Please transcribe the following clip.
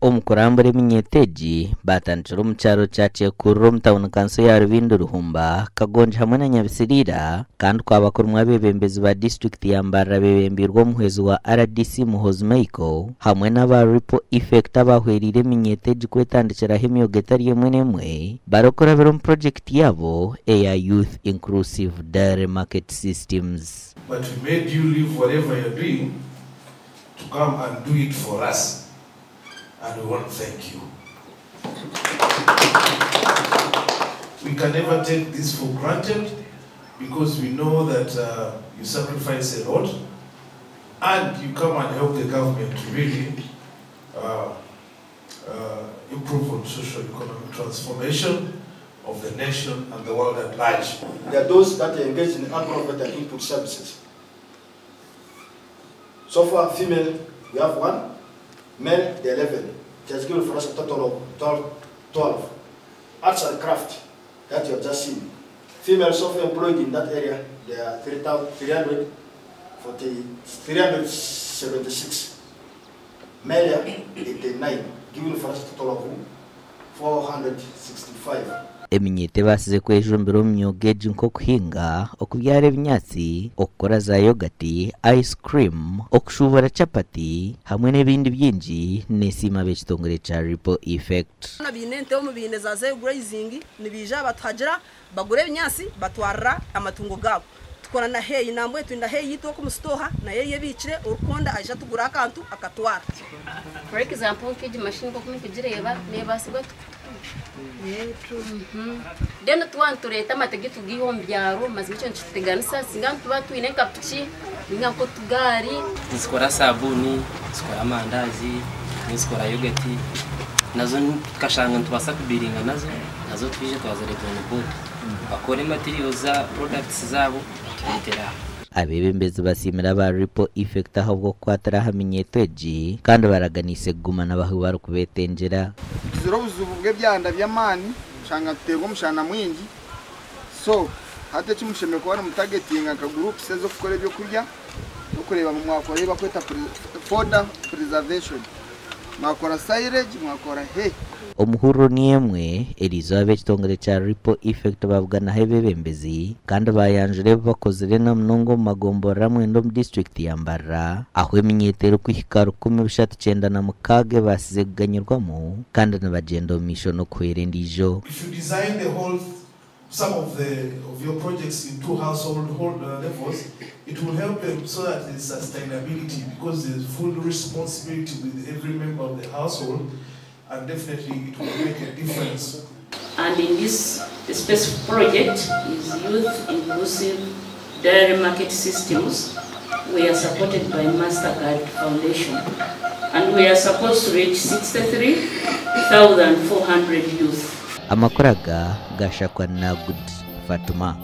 Omu kurambura eminyeeto egi, baatandikira omu kyaro kya Kyekurura omu tauni kanso ya Rubindi Ruhumba, Kagongi hamwe na Nyabisiriira kandi kwaba kurimu abeebembezi ba disiturikiti ya Mbarara beebembeirwe omuhwezi wa rdc Muhoozi Michael hamwe n'aba Ripple Effect abaahwereire eminyeeto egi kwetandikiraho emyoga etari emwe n'emwe barikurabira omu purogyekiti yaabo eya Youth Inclusive Dairy Market Systems. But we made you leave whatever you're doing to come and do it for us and we want to thank you. We can never take this for granted because we know that uh, you sacrifice a lot and you come and help the government to really uh, uh, improve on social economic transformation of the nation and the world at large. There are those that are engaged in agrovet and input services. So far, female, we have one, male, the 11. It has given for us a total of 12. 12. Arts and craft that you have just seen. Female self-employed in that area, there are 376. Male, 89, giving for us a total of 465. Eminyeeto ebaasize kwejumbira omu myooga egi nk'okuhinga, okubyara ebinyaatsi, okukora za yogati, ice cream, okushuubura chapati hamwe n'ebindi bingi neesiima ab'ekitongore kya Ripple Effect. Boona baine ente omu baine za zero grazing nibaija batuhagira bagura ebinyaatsi batwarira amatungo gaabo. Tukora na hay nambwenu twine hay yaitu oku musitooha nayo eriyo ebiikire orikwenda aija atugura akantu akatwara. For example nk'egi machine nk'oku murikugireeba neebaasibwa Then twaba nitureeta amate gaitu kugaiha omu byaro mazima ekyo nikituteganisa singa nituba twine nka piki ninga nk'otugaari. Nizikora sabuuni, nizikora amandazi, nizikora yogati nazo tukashanga nitubaasa kudiiringa nazo, nazo twija twazireeta on board bakore materials za products zaabo batureetere aha. Abeebembezi basiimire aba Ripple Effect ahabw'okukwatira aha minyeeto egi kandi baraganiise kuguma na ahu barikubeetengyera. Tugizire obuzibu bw'ebyanda by'amaani kushanga nituteerwa omushana mwingi so hati eki mushemereire kuba nimutagetinga nka groups ez'okukora ebyokurya n'okureeba ngu mwakora ebi barikweta fodder preservation, mwakora silage, mwakora hay. Omuhururu niyo emwe, eriizooba ab'ekitongore kya Ripple Effect baabuganaho abeebembezi kandi baayanjura ebi bakozire na munonga omu magomborora mwenda omu disiturikiti ya Mbarara ahu eminyeeto erikuhika 396 ebaasize kuganyirwamu kandi nibagyenda omu maisho n'okuhwera endiijo. If you design the whole some of the of your projects in two household hold, uh, levels, it will help them so that there's sustainability because there's full responsibility with every member of the household and definitely it will make a difference. And in this specific project is Youth Inclusive Dairy Market Systems. We are supported by MasterCard Foundation. And we are supposed to reach 63,400 youth. Amakuru aga gashakwa Nagud Fatuma.